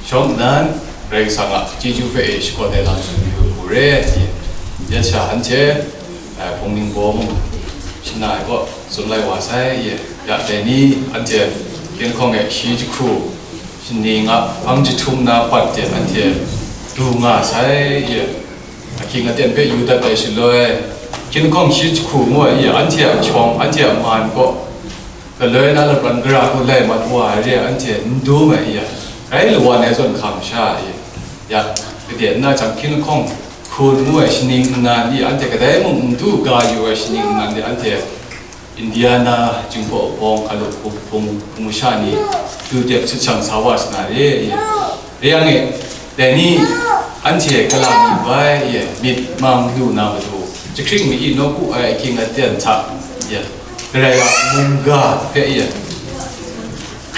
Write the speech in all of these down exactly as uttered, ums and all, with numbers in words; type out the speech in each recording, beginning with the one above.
Shawng nnan, Karai Kasang a chyeju hpe e shakawn ai lam tsun yu u re, ya sha anhte, eh, hpung ning baw mung shana ai kaw tsun lai wa sai, ya, ya dai ni anhte hkying hkawng e shi jahku, shaning a hpang jahtum na pat de anhte du nga sai, ya. Ahkying aten hpe yu dat ai shaloi, hkying hkawng shi jahku ngu ai, ya, anhte a shawng, anhte a man kaw, galoi na lapran gara hku lai mat wa ai re, anhte n dum ai, ya, rai lawan ai zawn hkam sha, ya, ya, kade nna jang hkying hkawng hkun ngu ai shaning nnan, ya, anhte kadai mung n du ga yu ai shaning nnan, ya, anhte Indiana Jinghpaw Bawng Hkalup Hpung, Hpung, Hpung Masha ni du dep sut shang sa wa sa na re, ya. Rai yang e, dai ni anhte kalang mi bai, ya, myit mang lu na matu, jahkring mi-i nawku ai ahkying aten hta, ya, Karai a mungga hpe, ya,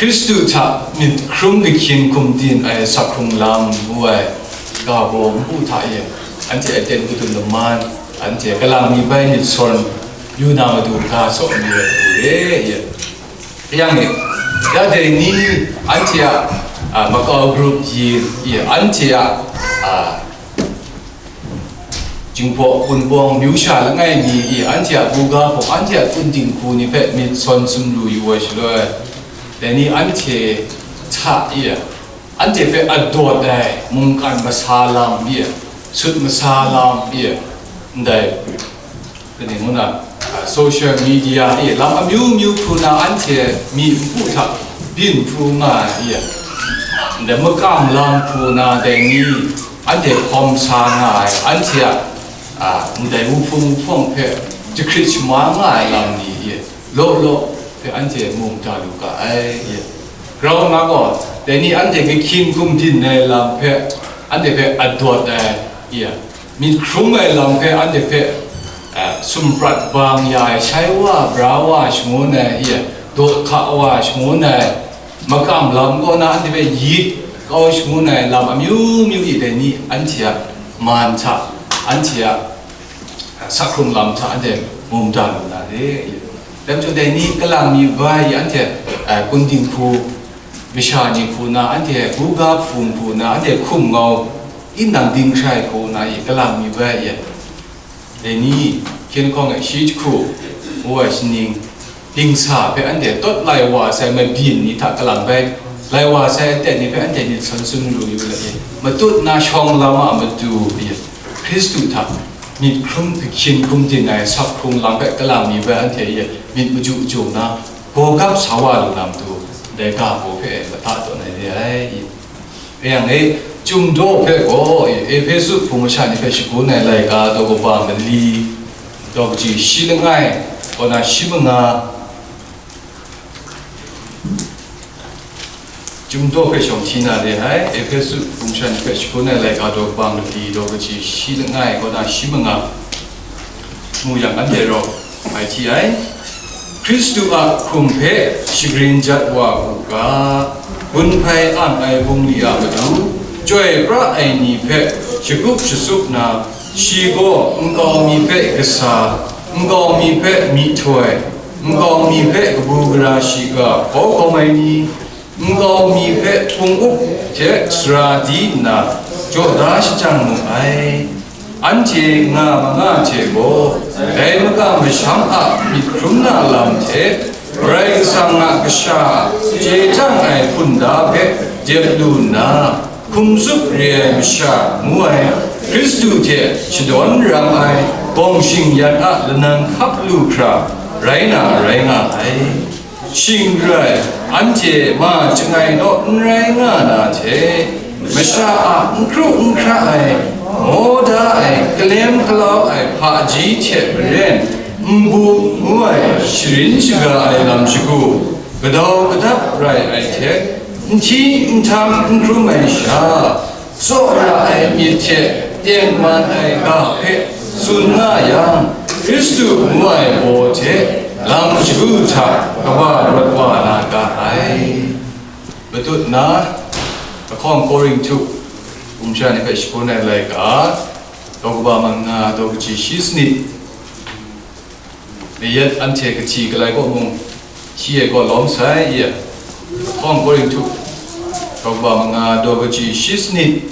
Hkristu hta myit hkrum kahkyin hkum din ai sak hkrung lam ngu ai ga baw npu hta, ya, anhte aten kadun laman, anhte kalang mi bai myit sawn yu na matu ga saw n yu ai hku re, ya. Yang e, ya dai ni anhte a, a, makau grup yin, ya, anhte a, a, Jinghpaw Hpung Bawng myu sha langai mi, ya, anhte a buga hpawng, anhte a kundin hku ni hpe myit sawn sumru yu ai shaloi, dai ni anhte hta, ya, anhte hpe adawt ai mungkan masa lam, ya, sut masa lam, ya, ndai, kaning ngu na, a, social media e lam amyu myu hkru na anhte myi npu hta byin hkru nga ai, ya, ndai makam lam hkru na dai ni, anhte hkawm sa nga ai, anhte a, a, ndai wuhpung wuhpawng hpe jahkrit shaman nga ai lam ni, ya, law law hpe anhte mu mada lu ga ai, ya. Grau nna gaw, dai ni anhte kahkyin hkum din ai lam hpe, anhte hpe adawt ai, ya, myit hkrum ai lam hpe anhte hpe, eh, sumprat bang ya ai, shai wa, bra wa shangun ai, ya, daw hka wa shangun ai, makam lam kaw na anhte hpe yit kau shangun ai lam amyu myu e dai ni anhte a man hta, anhte a, eh, sak hkrung lam hta anhte mu mada lu na re. Dai majaw dai ni kalang mi bai i anhte, eh, kundin hku, masha ni hku na, anhte buga hpung hku na, anhte hkum ngau, inang dinghkrai hku na i kalang mi bai i, dai ni hkying hkawng e shi jahku ngu ai shaning, dingsa hpe anhte tawt lai wa sai mabyin ni hta kalang bai, lai wa sai aten ni hpe anhte myit sawn sumru yu let i, matut na shawng lam a matu i, Hkristu hta myit hkrum kahkyin hkum din ai sak hkrung lam hpe kalang mi bai anhte i myit maju jung na, gawgap sa wa lu na matu, dai ga baw hpe mada tawn ai re ai. Rai yang e, Chyum daw hpe gaw, Ehpesu hpung masha ni hpe shagun ai laika daw kaba mali, daw kaji shi langai, kaw na shi manga, Chyum daw hpe shawng hti na re ai, Ehpesu hpung masha ni hpe shagun ai laika daw kaba mali, daw kaji shi langai, kaw na shi manga, mu yang anhte rau mai hti ai. Hkristu a hkum hpe shagrin jat wa u ga, gun hpai ang ai bungli a matu, chyoi pra ai ni hpe shagup shasup na, shi gaw nkau mi hpe kasa, nkau mi hpe myihtoi, nkau mi hpe kabu gara shiga hkaw hkawm ai ni, nkau mi hpe hpung up hte sara di nna, jaw da shajang mu ai. Anhte nga ma nga hte gaw, dai makam masham a myit hkrum na lam hte, Karai Kasang a kasha chye chyang ai hpunda hpe dep lu nna, hkum tsup re ai masha ngu ai, Hkristu hte shadawn rang ai, bawng shing yan a lanang hkap lu hkra rai na rai nga ai. Shing n rai, anhte ma chyangai naw n rai nga na hte, masha a n hkru n hkra ai, maw da ai, kalem kalau ai hpaji hte maren, nbu ngu ai sharin shaga ai lam shagu, gadau gadap rai ai hte, n hti n htam n hkrum ai sha, tsaw ra ai myit hte tengman ai ga hpe tsun nga yang, Hkristu ngu ai baw hte lam shagu hta kaba rawt wa na ga ai. Matut na, lahkawng Korinhtu hpung masha ni hpe shagun ai laika, daw kaba manga, daw kaji shi sanit, mayat anhte kahti kalai kaw mung, hti ai kaw lawm sai, i, lahkawng Korinhtu Hkawhkwa manga daw kaji shi sanit.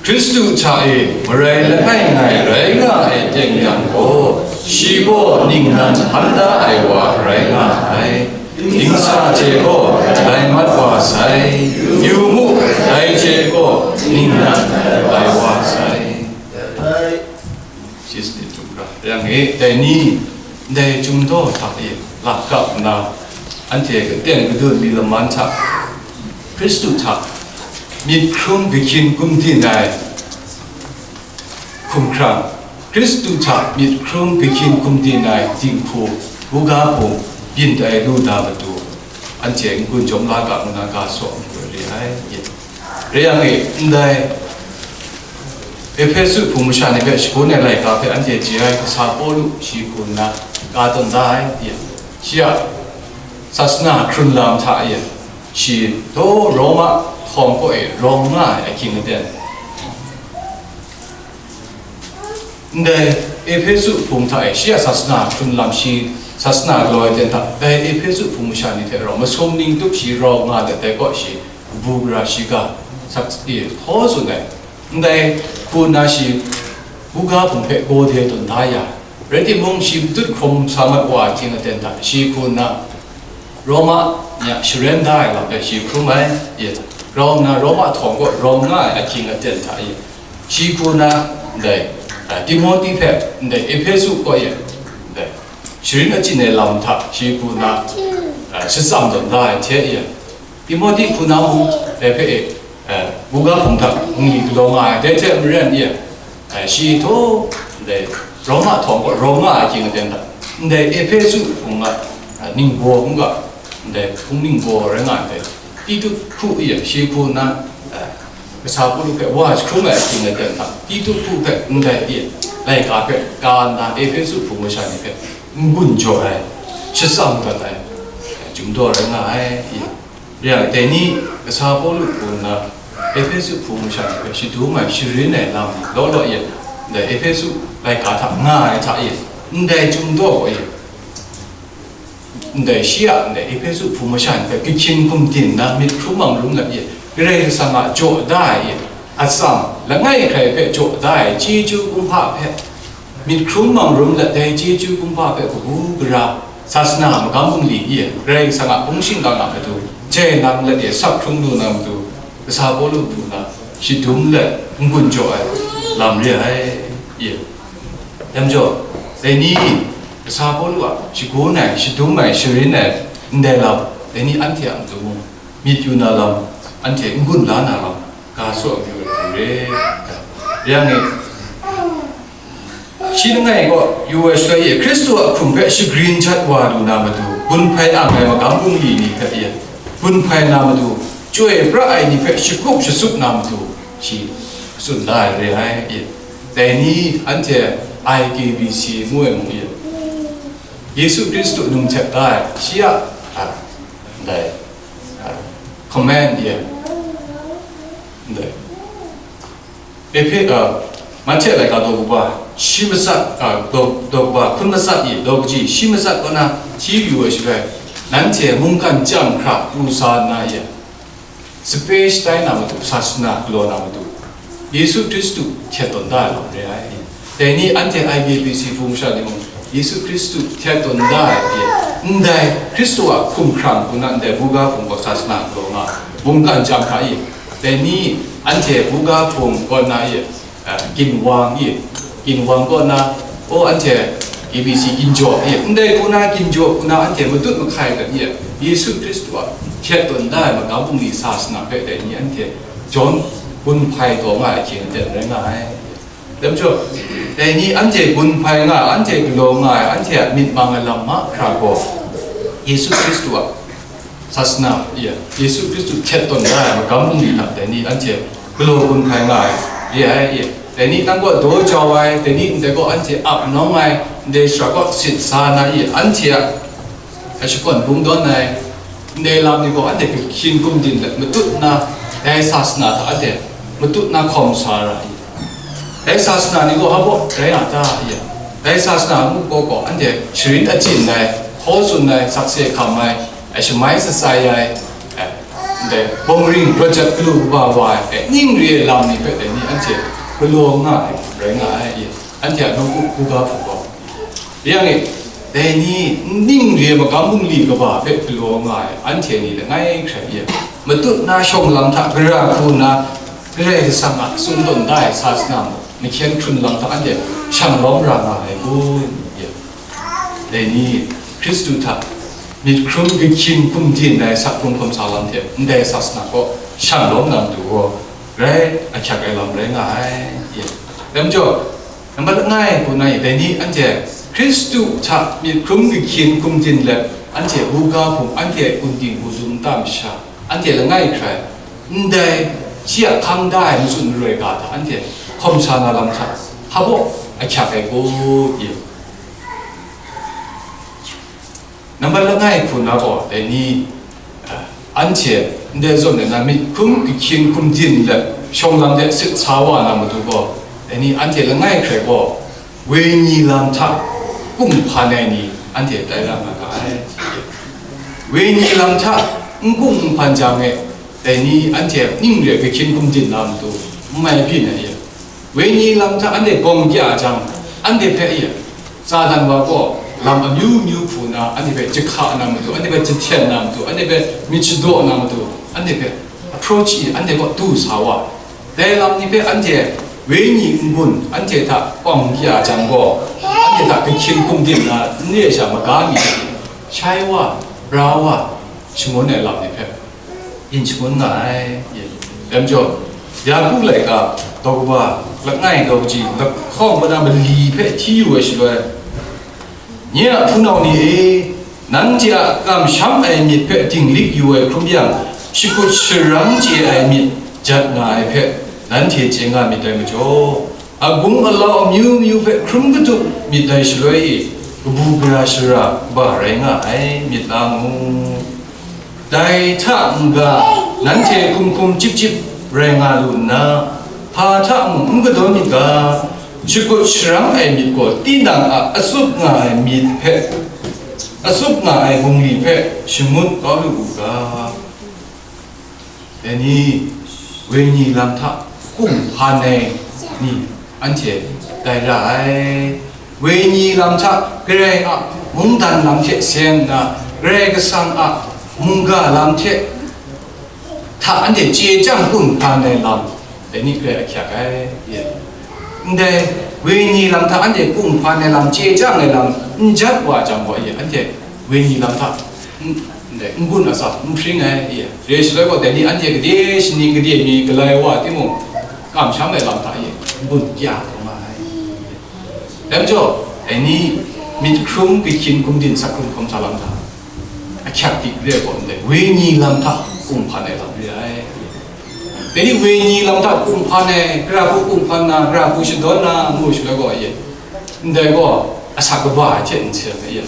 Hkristu hta e marai langai ngai rai nga ai teng yang gaw, shi gaw ningnan hpan da ai wa rai nga ai. Dingsa hte gaw dai mat wa sai, yu mu, dai hte gaw ningnan dai wa sai. Shi sanit htum hkra yang e, dai ni, ndai chyum daw hta e lakap nna, anhte kateng kadun mi laman hta, Hkristu hta myit hkrum kahkyin kumdin ai hkumhkrang, Hkristu hta myit hkrum kahkyin kumdin ai dinghku, buga hpung byin tai lu na matu, anhte n-gun jawm la ga ngu na ga saw n re ai. Re yang e, ndai Ehpesu hpung masha ni hpe shagun ai laika hpe anhte chye ai kasa Pawlu shi hku nna ka tawn da ai. Shi a sasana hkrun lam hta e, shi daw Roma htawng kaw e rawng nga ai ahkying aten, ndai Ehpesu hpung hta e shi a sasana hkrun lam, shi sasana galaw ai ten hta, dai Ehpesu hpung masha ni hte rau masum ning tup shi rau nga dat ai kaw shi, kabu gara shiga, sak e htaw tsun ai. Ndai hku nna shi buga hpung hpe gaw de tawn da ya, rai timung, shi matut hkrum sa mat wa ahkying aten hta, shi hku nna Roma ni a sharen da ai lam hpe shi hkrum ai. Rau nna Roma htawng kaw rawng nga ai ahkying aten hta e, shi hku nna ndai, a, Timohti hpe ndai Ehpesu kaw e ndai sharin achyin ai lam hta shi hku nna, a, shatsam tawn da ai hte e, Timohti hku na mung dai hpe e, e, buga hpung hta ngwi galaw nga ai, dai hte maren e, e, shi htaw ndai Roma htawng kaw rawng nga ai ahkying aten hta, ndai Ehpesu hpung a, e, ningbaw n ga, ndai hpung ningbaw rai nga ai, Titu hku e shi hku nna, e, kasa Pawlu hpe wa jahkrum ai ahkying aten hta, Titu hku hpe ndai e laika hpe ka nna Ehpesu hpung masha ni hpe n-gun jaw ai, shatsam dat ai, e, chyum daw rai nga ai. Re ai, dai ni kasa Pawlu hku nna Ehpesu hpung masha ni hpe shadum ai, sharin ai lam law law e, ndai Ehpesu laika hta nga ai hta e, ndai chyum daw gaw e, ndai shi a, ndai Ehpesu hpung masha ni hpe kahkyin hkum din nna myit hkrum mang rum let e, Karai Kasang a jaw da ai e, atsam langai hkrai hpe jaw da ai chyeju kumhpa hpe, myit hkrum mang rum let dai chyeju kumhpa hpe kabu gara, sasana magam bungli e, Karai Kasang a hpung shingkang a matu jai nang let e sak hkrung lu na matu, kasa Pawlu hku nna shadum let n-gun jaw ai lam re ai e. Dai majaw, dai ni kasa Pawlu a shagun ai, shadum ai, sharin ai ndai lam, dai ni anhte a matu mung, myit yu na lam, anhte n-gun la na lam, ga saw ai hku re. Re yang e, shi langai kaw yu ai shaloi e, Hkristu a hkum hpe shagrin jat wa lu na matu, gun hpai ang ai magam bungli ni hpe e, gun hpai na matu, chyoi pra ai ni hpe shakup shasup na matu, shi tsun da ai re ai e. Dai ni anhte I K B C ngu ai mung e, Yesu Hkristu num htet da ai, shi a, a, ndai, a, command e, ndai, Ehpe-, a, Mahte laika daw kaba, shi matsat, a, daw, daw kaba, hkun matsat e, daw kaji, shi matsat kaw na hti yu ai shaloi, nanhte mungkan chyam hkra pru sa nna e, sape shatai na matu, sasana galaw na matu, Yesu Hkristu htet tawn da ai lam re ai. Dai ni anhte I K B C hpung masha ni mung, Yesu Hkristu htet tawn da ai hte, ndai Hkristu a hkumhkrang hku na ndai buga hpung kaw sasana galaw nga, mungkan chyam hkra e, dai ni anhte buga hpung kaw na e, a, ginwang e, ginwang kaw na, o, anhte A B C ginjaw e, ndai hku na ginjaw hku na anhte matut mahkai dat e, Yesu Hkristu a htet tawn da ai magam bungli sasana hpe dai ni anhte jawm gun hpai taw nga ai hte aten rai nga ai. Dai majaw, dai ni anhte gun hpai nga ai, anhte galaw nga ai, anhte a myit mang ai lam mahkra gaw, Yesu Hkristu a sasana, ya, Yesu Hkristu htet tawn da ai magam bungli hta dai ni anhte galaw gun hpai nga ai, re ai, ya. Dai ni nang kaw daw jau ai, dai ni ndai kaw anhte ap nawng ai, ndai shara kaw sit sa na, ya, anhte a a shakawn bungdawn ai, ndai lam ni gaw anhte hpe hkyin gumdin let matut nna, dai sasana hta anhte matut nna hkawm sa ra ai. Dai sasana ni gaw hpa baw rai nga ta ai? Dai sasana ngu gaw gaw anhte sharin achyin ai, hkaw tsun ai, sakse hkam ai, ai shamai shatsai ai, ai, Ndai bawng ring, raw jat galu kaba wa ai, ning re ai lam ni hpe dai ni anhte galaw nga ai, rai nga ai, anhte a nawku hkruga hpu gaw. Yang e, dai ni ning re ai magam bungli kaba hpe galaw nga ai, anhte ni langai hkrai e, matut na shawng lam hta gara hku nna, Karai Kasang a tsun tawn da ai sa shana mung, mahkyen hkrun lam hta anhte shang lawm ra nga ai kun? Dai ni, Hkristu hta myit hkrum, gahkyin, gumdin ai sak hkrung hkawm sa lam hte ndai sa shana kaw shang lawm na matu gaw, grai ahkyak ai lam rai nga ai. Dai majaw, nambat langai hku na i, dai ni anhte Hkristu hta myit hkrum, gahkyin, gumdin let, anhte buga hpung, anhte gumdin hku zung nta masha, anhte langai hkrai, ndai shi a hkang da ai matsun maroi ga hta anhte hkawm sa na lam hta hpa baw ahkyak ai kun? Nambat langai hku na gaw, dai ni, eh, anhte ndai zawn ai na myit hkrum, gahkyin, gumdin let shawng lam de sit sa wa na matu gaw, dai ni anhte langai hkrai gaw, wenyi lam hta kunghpan ai ni anhte tai ra nga ga ai. Wenyi lam hta n kung n hpan jang e, dai ni anhte ning re gahkyin gumdin na matu n mai byin ai e. Wenyi lam hta anhte gawng kya jang, anhte hpe e, Satan wa gaw lam amyu myu hpu na, anhte hpe jahka na matu, anhte hpe jahten na matu, anhte hpe myit shadaw na matu, anhte hpe approach e, anhte kaw du sa wa. Dai lam ni hpe anhte wenyi n-gun, anhte hta gawng kya jang gaw, anhte hta gahkyin gumdin na n re ai sha, maga mi, shai wa, bra wa, shangun ai lam ni hpe byin shangun nga ai. Dai majaw, Yaku laika daw kaba langai daw kaji lahkawng kaba mali hpe hti yu ai shaloi, nye a hpunau ni e, nanhte a kamsham ai myit hpe dinglik yu ai hkrum yang, shakut sharang chye ai myit jat nga ai hpe nanhte chye nga myit dai majaw, agung alau amyu myu hpe hkrum katup myit dai shaloi e, kabu gara shara kaba rai nga ai myit la mu. Dai hta n-ga, nanhte hkum hkum chyip chyip rai nga lu nna, hpa hta mung n kadawn myit ga, shakut sharang ai myit gaw tinang a atsup nga ai myit hpe, atsup nga ai bungli hpe shangut kau lu u ga. Dai ni, wenyi lam hta kunghpan ai ni anhte tai ra ai. Wenyi lam hta Karai a mungdan lam hte seng nna, Karai Kasang a mungga lam hte hta anhte chye chyang kunghpan ai lam, dai ni grai ahkyak ai. Ndai wenyi lam hta anhte kunghpan ai lam, chye chyang ai lam n jat wa jang gaw, anhte wenyi lam hta n-, ndai n-gun atsam n hpring ai, re shaloi gaw, dai ni anhte gade shaning gade mi galai wa timung, kamsham ai lam hta e n-gun kya taw nga ai. Dai majaw, dai ni myit hkrum, gahkyin, gumdin, sak hkrung hkawm sa lam hta ahkyak dik re ai gaw ndai, wenyi lam hta kunghpan ai lam re ai. Dai ni wenyi lam hta kunghpan ai, gara hku kunghpan na, gara hku shadawn na, ngu shaloi gaw, e, ndai gaw asak kaba ai hte n seng ai, e,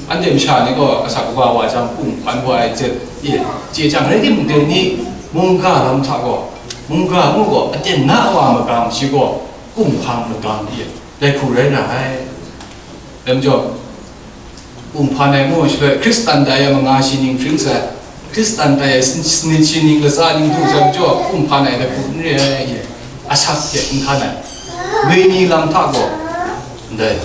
anhte masha ni gaw asak kaba wa jang kunghpan wa ai hte, e, chye chyang rai timung, dai ni mungga lam hta gaw, mungga ngu gaw, aten na wa magang shi gaw kunghpan magang, e, dai hku rai na ai. Dai majaw, kunghpan ai ngu shaloi, Hkristan tai ai manga shi ning hpring sai, Hkristan tai ai sin-, sanit shi ning latsa ning du sai majaw, kunghpan ai dai hku n re ai, asak hte n hkan ai, wenyi lam hta gaw, ndai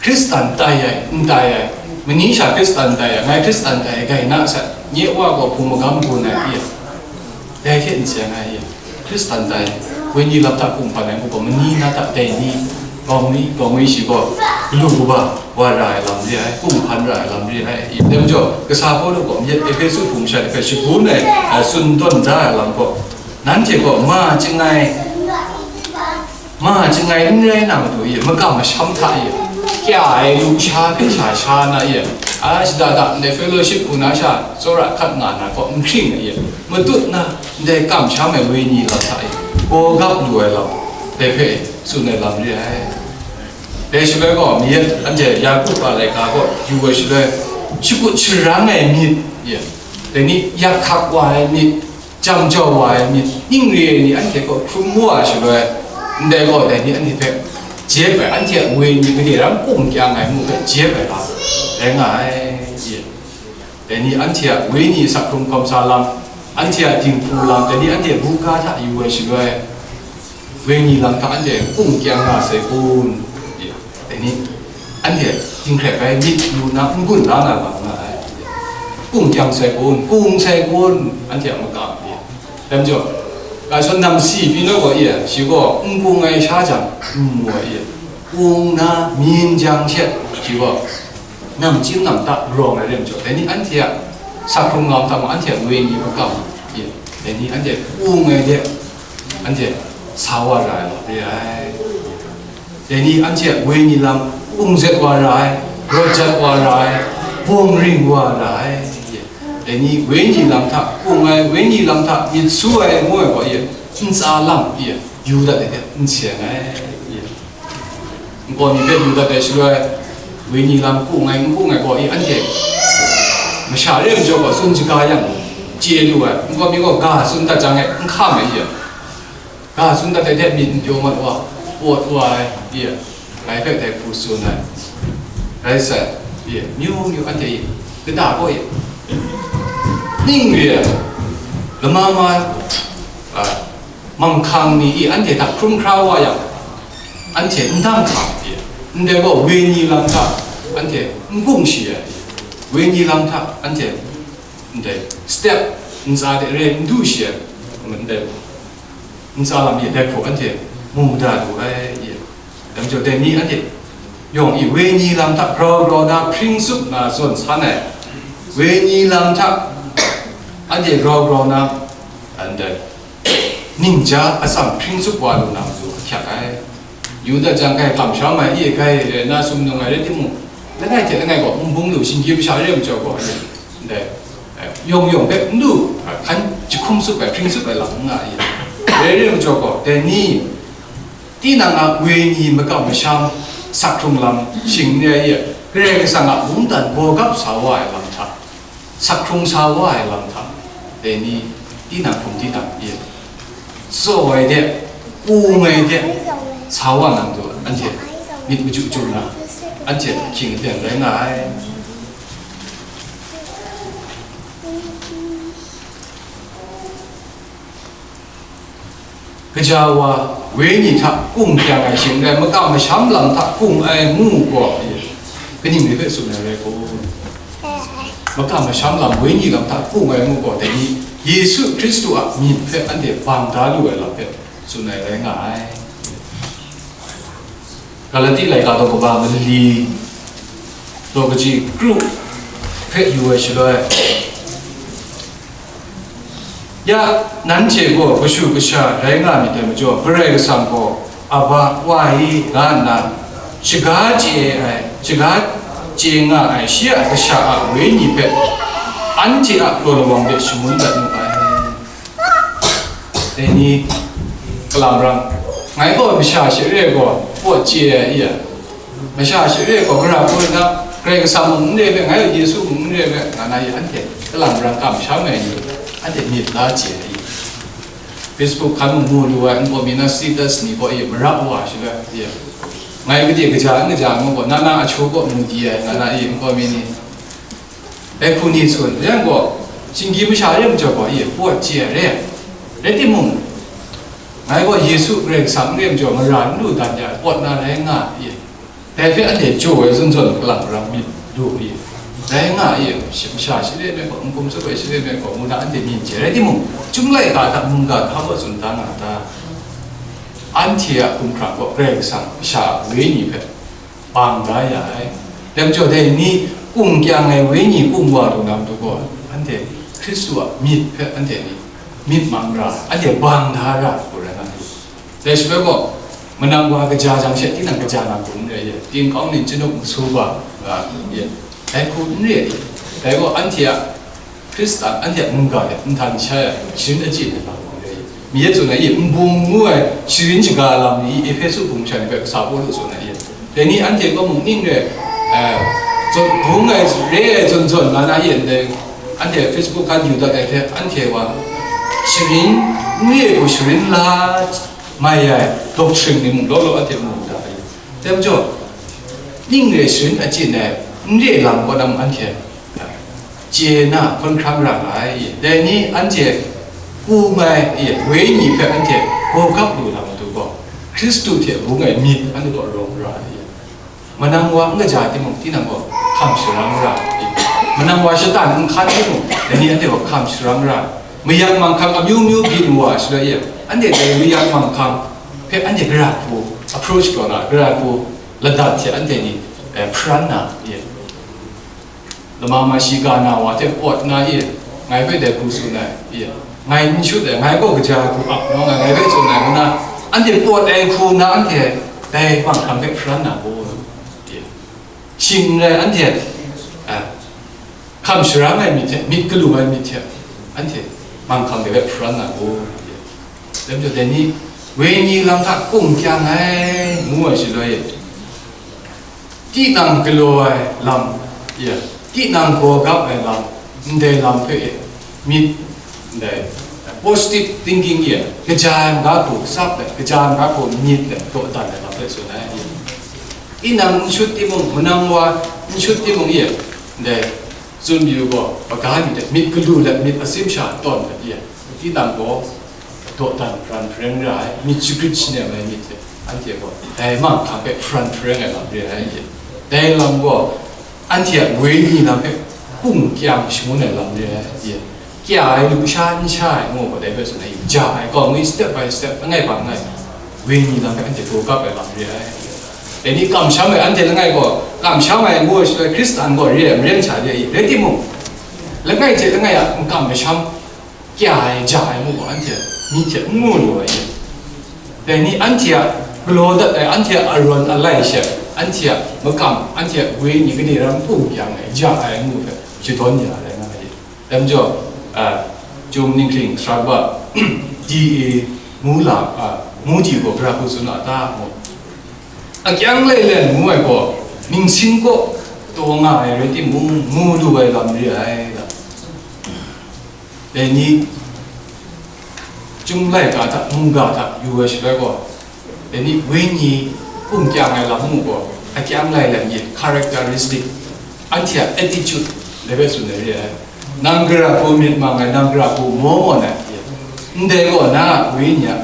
Hkristan tai ai, n tai ai, mani sha Hkristan tai ai, ngai Hkristan tai ai, gai na sai, nye wa gaw hpung magam gun ai, e, dai hte n seng ai, e, Hkristan tai, wenyi lam hta kunghpan ai ngu gaw, mani na hta dai ni, gawng mi, gawng mi shi gaw, galu kaba wa ra ai lam re ai, kunghpan ra ai lam re ai, e, dai majaw, kasa Pawlu gaw myit Ehpesu hpung sha ni hpe shagun ai, a, tsun tawn da ai lam gaw, nanhte gaw ma chyangai, ma chyangai n rai na matu e, makam masham hta e, kya ai lusha hpe sha sha na e, a, shada da ndai fellowship hku na sha tsawra hkat nga na gaw n hkring ai e, matut na ndai kamsham ai wenyi lam hta e, gawgap lu ai lam, dai hpe tsun ai lam re ai. Dai shaloi gaw, myit anhte Yaku a laika gaw yu ai shaloi, shakut sharang ai myit, e, dai ni yak hkak wa ai myit, jam jau wa ai myit, ning re ai ni anhte kaw hkrum wa ai shaloi, ndai gaw dai ni anhte hpe jep ai, anhte a wenyi gade ram kung kyang ai mu hpe jep ai lam rai nga ai, e. Dai ni anhte a wenyi sakhkrung hkawm sa lam, anhte a dinghpru lam, dai ni anhte buga hta yu ai shaloi, wenyi lam hta anhte kung kyang nga sai kun? Dai ni anhte dinghkrek ai myit yu na n gun la na lam nga ai. Kung kyang sai kun, kung sai kun, anhte a makam e. Dai majaw, ga shawng namsi pyi naw gaw e, shi gaw n kung ai sha jang, n mu ai e. Kung na myin jang she, shi gaw, namchying namda rawng ai re majaw, dai ni anhte a sakhkrung lam hta mung anhte a wenyi makam e, dai ni anhte kung ai de, anhte sa wa ra ai lam re ai. Dai ni anhte a wenyi lam kung zet wa ra ai, rawt jat wa ra ai, bawng ring wa ra ai. Dai ni wenyi lam hta kung ai, wenyi lam hta myit su ai ngu ai gaw e, ntsa lam e, yu dat ai hte n seng ai. Nkau mi hpe yu dat ai shaloi, wenyi lam kung ai, n kung ai gaw e, anhte masha re majaw gaw tsun shaga yang, chye lu ai. Nkau mi gaw ga tsun dat jang e, n hkam ai e, ga tsun dat ai hte myit n pyaw mat wa, pawt wa ai e, dai hpe dai hku tsun ai. Rai sai, e, myu myu anhte e, kata gaw e, ning re ai, lama ma, a, manghkang ni e anhte hta hkrum hkra wa yang, anhte n dang hkam pyi, ndai gaw wenyi lam hta anhte n kung shi ai, wenyi lam hta anhte ndai step ntsa de re n du shi ai, ndai ntsa lam e dai hku anhte mu mada lu ai e. Dai majaw dai ni anhte yawng e wenyi lam hta grau grau na hpring tsup na zawn san ai, wenyi lam hta anhte grau grau na, ndai ningja atsam hpring tsup wa lu na matu ahkyak ai. Yu dat jang, grai kamsham ai, e, grai re na sumnung ai rai timung, langai hte langai gaw n bung lu, shinggyim masha re ai majaw gaw, ndai, e, yawng yawng hpe n lu, hkan jahkum tsup ai, hpring tsup ai lam n nga ai. Rai re ai majaw gaw, dai ni, tinang a wenyi makam masham, sakhkrung lam shing n rai e, Karai Kasang a mungdan baw gap sa wa ai lam hta, sakhkrung sa wa ai lam hta, dai ni tinang hkum tinang e, tsaw ai de, kung ai de, sa wa na matu anhte myit machyu chyu na, anhte ahkying aten rai nga ai. Kaja wa wenyi hta kung kyang ai shing rai, makam masham lam hta kung ai ngu gaw, kaning re hpe tsun ai rai gaw, makam masham lam wenyi lam hta kung ai ngu gaw, dai ni Yesu Hkristu a myit hpe anhte bang da lu ai lam hpe tsun ai rai nga ai. Galati laika daw kaba mali, daw kaji kru hpe yu ai shaloi, ya, nanhte gaw kashu kasha rai nga myit dai majaw, Karai Kasang gaw, "Aba, Wa e," nga nna shaga chye ai, shaga chye nga ai shi a kasha a wenyi hpe anhte a law lawang de shangun dat mu ai. Dai ni, kalam rang, ngai gaw masha share gaw pawt chye ai i a, masha share gaw gara hpun na, Karai Kasang mung n re ai, ngai Yesu mung n re ai, nga na i, anhte kalam rang kamsham ai ni, anhte myit la chye ai i. Facebook hkan mung mu lu ai, nkau mi na status ni gaw i, mara wa shi ai i. Ngai gade kaja n kaja ngu gaw, na na ahtu gaw mu di ai, nga na i, nkau mi ni. Dai hku ni tsun yang gaw, shinggyim masha re ai majaw gaw, e, pawt chye ai re. Rai timung, ngai gaw Yesu Karai Kasang n re ai majaw, mara n lu dat ya ai, pawt na rai nga ai. Dai hpe anhte jaw ai zawn zawn, kalang rang myit lu ai. Rai nga ai, masha shi re ai me gaw, n hkum tsup ai shi re ai me gaw, ngu na anhte myit chye. Rai timung, chyum laika hta mungga hpa gaw tsun da nga ta? Anhte a hkumhkrang gaw Karai Kasang masha a wenyi hpe bang da ya ai. Dai majaw dai ni kung kyang ai wenyi kung wa lu na matu gaw, anhte Hkristu a myit hpe anhte ni myit mang ra, anhte bang da ra hku rai nga ai. Dai shaloi gaw, manang wa kaja jang she, tinang kaja na hku n rai ye, tingkau ning chyinuk masu wa nga ye, dai hku n re ai. Dai gaw anhte a Hkristan anhte a mungga hte nhtan shai ai, sharin achyin ai lam hku rai. Mi e tsun ai i, nbung ngu ai sharin shaga lam ni i, Ehpesu hpung shan hpe kasa Pawlu tsun ai i, dai ni anhte kaw mung ning re, eh, zawn bung ai, re ai zawn zawn nga na yen dai, anhte Facebook kan yu dat ai hte, anhte wa sharin, n re ai hku sharin la mai ai doctrine ni mung law law anhte mu da ai. Dai majaw, ning re sharin achyin ai, n re lam kaw na mung anhte, eh, chye na hkawn hkrang ra nga ai. Dai ni anhte hku mai, wenyi hpe anhte gawgap lu na matu gaw, Hkristu hte bung ai myit anhte kaw rawng ra ai. Manang wa n kaja timung, tinang gaw hkam sharang ra ai. Manang wa shatan n hkan timung, dai ni anhte gaw hkam sharang ra ai. Mayang manghkang amyu myu byin wa shaloi e, anhte dai mayang manghkang hpe anhte gara hku approach kaw na, gara hku ladat hte anhte ni, eh, hparan na, lama mashi ga na wa hte pawt na e, ngai hpe dai hku tsun ai, e, ngai n shut ai, ngai gaw kaja hku ap nawng ai, ngai hpe tsun ai, ngu na, anhte pawt ai hku na, anhte dai manghkang hpe hparan na gaw, e, shing n rai, anhte, a, hkam sharang ai myit hte, myit galu ai myit hte, anhte manghkang de hpe hparan na gaw, e, dai majaw dai ni, wenyi lam hta kung kyang ai, ngu ai shaloi, tinang galaw ai lam, ya, tinang gawgap ai lam, ndai lam hpe e, myit, ndai, positive thinking e, kaja ai maga hku tsap let, kaja ai maga hku myit let, dawdan ai lam hpe tsun ai, ya. Tinang n shut timung, manang wa n shut timung e, ndai, tsun mayu gaw, maga myit let, myit galu let, myit asim sha tawn let e, tinang gaw, dawdan hparan hpareng ra ai, myit shagrit shanem ai myit hte, anhte gaw dai manghkang hpe hparan hpareng ai lam re ai. Dai lam gaw, anhte a wenyi lam hpe kung kyang shangun ai lam re ai. Kya ai, lusha n sha ai, ngu gaw, dai hpe tsun ai, ja ai, gaw ngwi step by step, langai hpa langai, wenyi lam hpe anhte gawgap ai lam re ai. Dai ni kamsham ai, anhte langai gaw, kamsham ai ngu ai shaloi, Hkristan gaw re ai, maren sha re ai, rai timung, langai hte langai a n kam masham, kya ai, ja ai ngu gaw, anhte myit hte n mu lu ai, dai ni anhte a galaw dat ai, anhte a arawn alai she, anhte a makam, anhte a wenyi gade ram kung kyang ai, ja ai ngu hpe shadawn ya ai rai nga ai. Dai majaw, a, Chyum ninghking sara kaba, D A ngu la, a, ngu di gaw gara hku tsun a ta? Ngu. Akyang lailen ngu ai gaw, ningsin kaw taw nga ai rai timung, mu lu ai lam re ai, da. Dai ni, Chyum laika hta, mungga hta yu ai shaloi gaw, dai ni wenyi kung kyang ai lam mu gaw, akyang lailen myit, characteristic, anhte a attitude, dai hpe tsun ai re ai. Nang gara hku myit mang ai, nang gara hku maw mawn ai, ndai gaw na a wenyi a,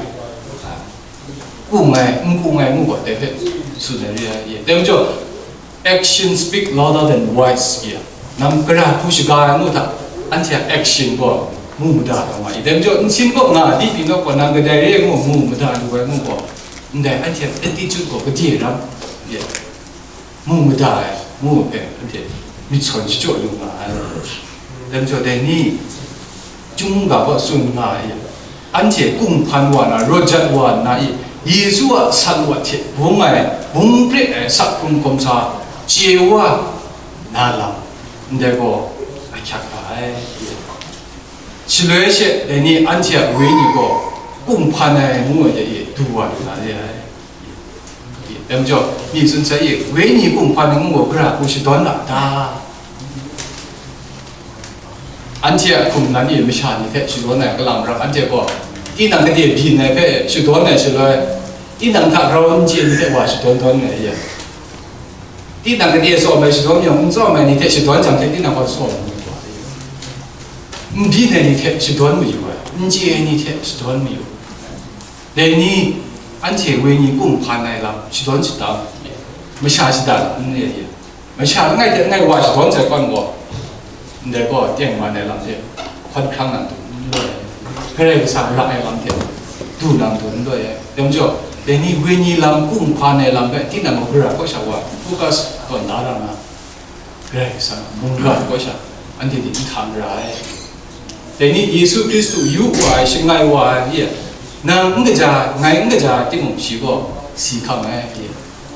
kung ai, n kung ai ngu gaw, dai hpe tsun ai re ai. Dai majaw, action speak louder than words, ya. Nang gara hku shaga ai ngu hta, anhte a action gaw mu mada taw nga i. Dai majaw, nsin kaw nga di pyi naw gaw, nang kadai re ai ngu mu mada lu ai ngu gaw, ndai anhte a attitude gaw gade ram, ya, mu mada ai ngu hpe anhte myit sawn shachyaw lu nga ai. Dai majaw, dai ni, Chyum ga gaw tsun nga ai, anhte kung hpan wa na, rawt jat wa nna i, Yesu a san wat hte bung ai, bung pret ai sak hkrung hkawm sa chye wa na lam, ndai gaw ahkyak ga ai. Shaloi she dai ni anhte a wenyi gaw kung hpan ai ngu ai de e du wa lu na re ai. Dai majaw, mi tsun sai e, wenyi kung hpan ai ngu gaw, gara hku shadawn a ta? Anhte a hkum nan e masha ni hte shadawn ai kalang ram, anhte gaw tinang gade byin ai hpe shadawn ai shaloi, tinang hta grau n chye ni hte wa shadawn dawn ai ya. Tinang gade tsawm ai shadawn yang, n tsawm ai ni hte shadawn jang hte, tinang gaw tsawm ai ni gaw, n byin ai ni hte shadawn mayu ai, n chye ai ni hte shadawn mayu. Dai ni, anhte wenyi kung hpan ai lam shadawn shada, masha shada n re ai, masha langai hte langai wa shadawn sai hpan gaw, ndai gaw tengman ai lam hte hkawn hkrang nang du n loi ai, Karai Kasang ra ai lam hte du nang du n loi ai. Dai majaw, dai ni wenyi lam kung hpan ai lam hpe tinang gaw gara kaw sha wa focus tawn da ra nga. Karai Kasang a mungga kaw sha, anhte ni n htan ra ai. Dai ni Yesu Hkristu yu wa ai, shangai wa ai, nang n kaja, ngai n kaja timung, shi gaw si hkam ai,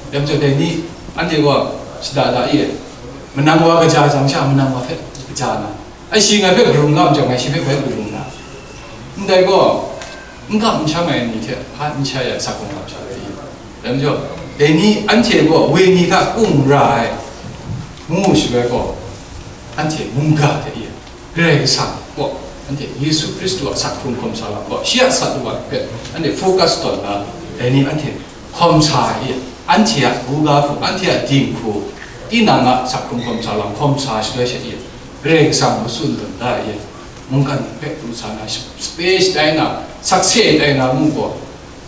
dai majaw dai ni anhte gaw shada da e, manang wa kaja jang sha, manang wa hpe kaja na, ai shi ngai hpe karum nga majaw, ngai shi hpe bai karum na, ndai gaw, n kam n sham ai ni hte hpa n shai ai sak hkrung lam sha rai i? Dai majaw, dai ni anhte gaw wenyi hta kung ra ai, ngu shaloi gaw, anhte mungga hte e, Karai Kasang gaw, anhte Yesu Hkristu a sak hkrung hkawm sa lam gaw, shi a sat wa hpe anhte focus tawn na, dai ni anhte hkawm sa e, anhte a buga hku, anhte a dinghku, tinang a sak hkrung hkawm sa lam hkawm sa shaloi she e, Karai Kasang matsun lun da e, mungkan hpe pru sa na, space tai na, sakse tai na mu gaw,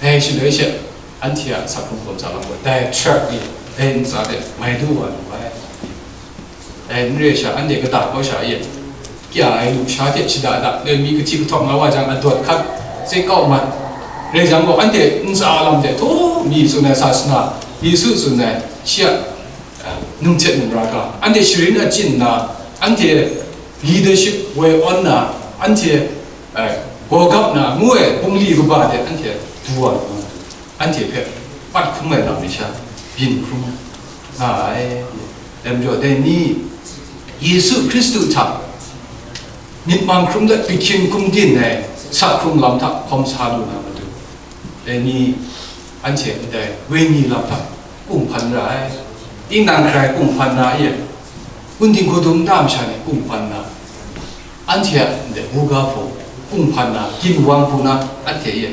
dai shaloi she, anhte a sakhkrung hkawm sa lam gaw, dai track ni, dai ntsa de mai du wa lu ai. Dai n re sha, anhte kata kau sha e, kya ai lusha hte shada da, le mi kahti kahtawng nga wa jang, adawt hkat, sai kau mat, rai jang gaw, anhte ntsa lam de, htaw mi tsun ai sasana, Yesu tsun ai, shi a, a, num hte num ra ga, anhte sharin achyin nna, anhte leadership woi awn na, anhte, a, gawgap na, ngu ai bungli kaba de anhte du wa lu, anhte hpe pat hkrum ai lam ni sha, byin hkrum nga ai. Dai majaw, dai ni, Yesu Hkristu hta myit mang hkrum dat, gahkyin hkum din ai sakhkrung lam hta hkawm sa lu na matu, dai ni, anhte ndai wenyi lam hta kunghpan ra ai, tinang hkrai kunghpan na e, kun dinghku dum nta masha ni kunghpan na, anhte a ndai buga hpung kunghpan na, ginwang hpung na, anhte e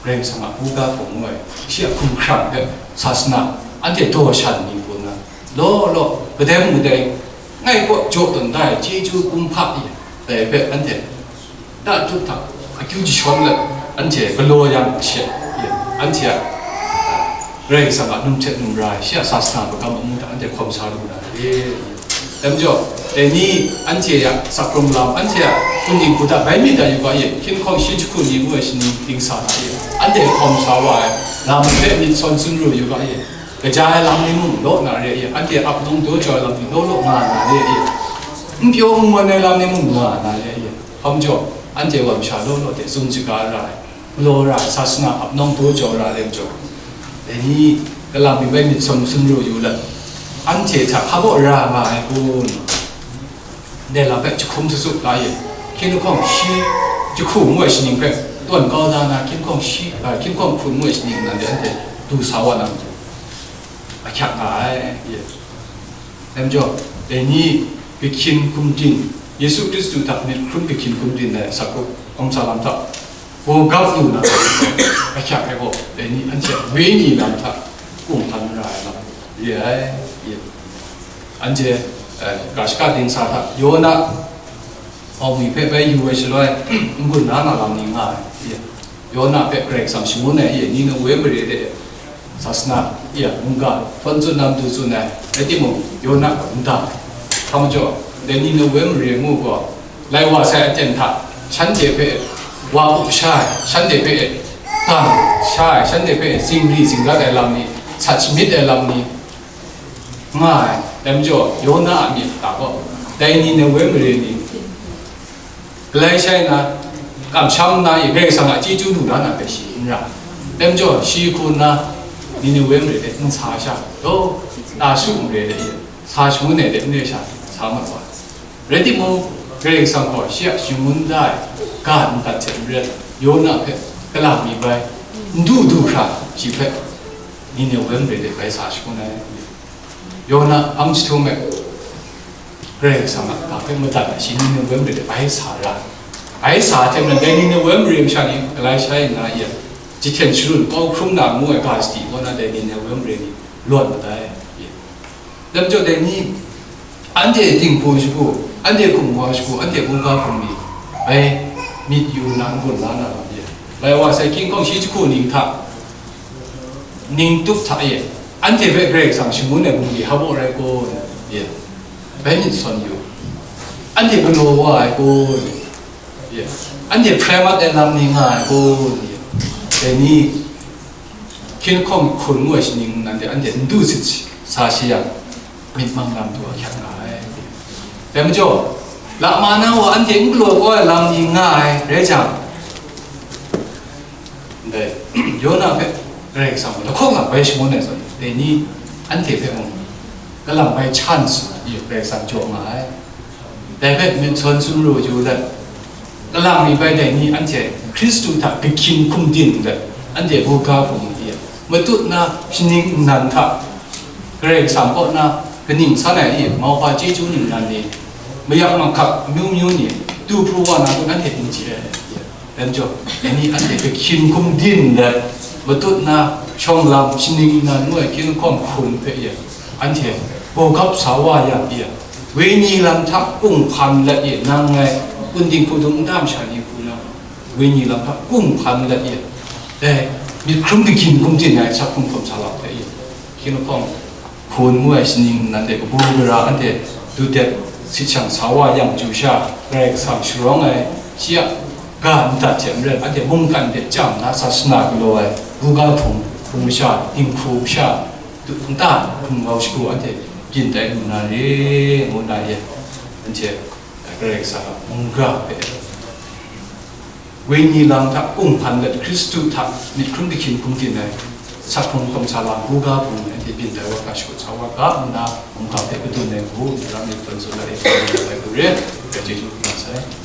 Karai Kasang a buga hpung ngu ai, shi a hkumhkrang hpe, sasana, anhte daw shan ni hpung na, law law, kadai mung kadai, ngai kaw jaw tawn da ai chyeju kumhpa e, dai hpe anhte da tup hta akyu jashawn let, anhte galaw yang she, anhte a Karai Kasang a num hte num ra ai, shi a sasana magam amu hta anhte hkawm sa lu na re. Dai majaw, dai ni anhte a sakhkrung lam, anhte a kun dinghku hta bai myit dai yu ga e, hkying hkawng shi jahku ni ngu ai shaning dingsa hta e, anhte hkawm sa wa ai lam hpe myit sawn tsun ru yu ga e, kaja ai lam ni mung law na re e, anhte ap nawng daw jau ai lam ni law law nga na re e, n pyaw n ngawn ai lam ni mung nga na re e, hpa majaw, anhte wa masha law law hte tsun shaga ra ai, galaw ra ai, sasana ap nawng daw jau ra ai majaw, dai ni, kalang mi bai myit sawn tsun ru yu let, anhte hta hpa baw ra nga ai kun? Ndai lam hpe jahkum sasut la e, hkying lahkawng shi jahku ngu ai shaning hpe tawn kau da na, hkying lahkawng shi, a, hkying lahkawng hkun ngu ai shaning nan de anhte du sa wa na matu, ahkyak nga ai, e. Dai majaw, dai ni gahkyin hkum din, Yesu Hkristu hta myit hkrum gahkyin hkum din ai sakhkrung hkawm sa lam hta, gawgap lu na, ahkyak ai gaw, dai ni anhte a wenyi lam hta kunghpan ra ai lam re ai, e. Anhte, eh, ga shaka dingsa hta, Yona, Hpawngwi hpe bai yu ai shaloi, n-gun na na lam ni nga ai, e, Yona hpe Karai Kasang shangun ai, e, Ninewe mare de sasana, e, mungga htawn tsun na matu tsun ai, rai timung, Yona gaw n dang ai. Hpa majaw, dai Ninewe mare ngu gaw, lai wa sai aten hta, shanhte hpe wa up sha ai, shanhte hpe dang sha ai, shanhte hpe zingri zingrat ai lam ni, sat shamyit ai lam ni, nga ai. Dai majaw, Yona a myit hta gaw, dai Ninewe mare ni galai shai nna, kamsham nna, Karai Kasang a chyeju lu na na hpe shi n ra. Dai majaw, shi hku nna, Ninewe mare de n sa sha, law, Tarshu mare de sa shangun ai de n re sha, sa mat wa ai. Rai timung, Karai Kasang gaw shi a shangun da ai ga ndat hte maren, Yona hpe kalang mi bai n du du hkra, shi hpe Ninewe mare de bai sa shangun ai. Yona ang jahtum e, Karai Kasang a ga hpe madat ai, shi Ninewe mare de bai sa ra. Bai sa hte maren, dai Ninewe mare masha ni galai shai nna, e, jahten sharun kau hkrum na ngu ai ga sadi kaw na, dai Ninewe mare ni lawt mat ai, e. Dai majaw, dai ni, anhte dinghku shagu, anhte hkum wa shagu, anhte mungga hkum ni, bai myit yu na n-gun la na lam e. Lai wa sai, hkying hkawng shi jahku ning hta, ning tup hta e, anhte hpe Karai Kasang shangun ai bungli hpa baw rai kun? E, bai myit sawn yu. Anhte galaw wa ai kun? E, anhte hprai mat ai lam ni nga ai kun? E, dai ni, hkying hkawng hkun ngu ai shaning nan de anhte n du sit sa shi yang, myit mang na matu ahkyak nga ai. Dai majaw, lama na wa anhte n galaw kau ai lam ni nga ai rai jang, ndai, Yona hpe Karai Kasang gaw lahkawng a bai shangun ai zawn, dai ni anhte hpe mung kalang bai chance, e, Karai Kasang jaw nga ai. Dai hpe myit sawn tsun ru yu let, kalang mi bai dai ni anhte Hkristu hta gahkyin hkum din let, anhte buga hpung ni e matut na shaning nnan hta, Karai Kasang kaw na kaning san ai, e, mauhpa chyeju ningnan ni, mayak mahkak amyu myu ni, du pru wa na kun anhte n chye ai. Dai majaw, dai ni anhte gahkyin hkum din let, matut na shawng lam shaning nnan ngu ai hkying hkawng hkun hpe e, anhte gawgap sa wa yang e, Wenyi lam hta kung hpan let e, nang ngai, kunding hpudung nta masha ni hku na, wenyi lam hta kung hpan let e, dai myit hkrum kagyim hkum tin ai sa hkum hkawm sa lam hpe e, hkying lahkawng hpun ngu ai shaning nan de kabu gara anhte dudet sit shang sa wa yang chyu sha, Karai Kasang sharawng ai shi a ga ndat hte maren, anhte mungkan de chyam na sa suna galaw ai buga hpung, hpung masha, dinghku masha, nta hpung gau shagu anhte byin tai lu na re, ngu na ye, anhte Karai Kasang a mungga hpe wenyi lam hta kung hpan let Hkristu hta myit hkrum kagyim hkum tin ai sa hkum hkawm sa lam buga hpung anhte byin tai wa ga, shakut sa wa ga, nna mungga hpe kadun ai hku, Ram myit hpang tsun ai hku re, Karai Jesu hku na sai.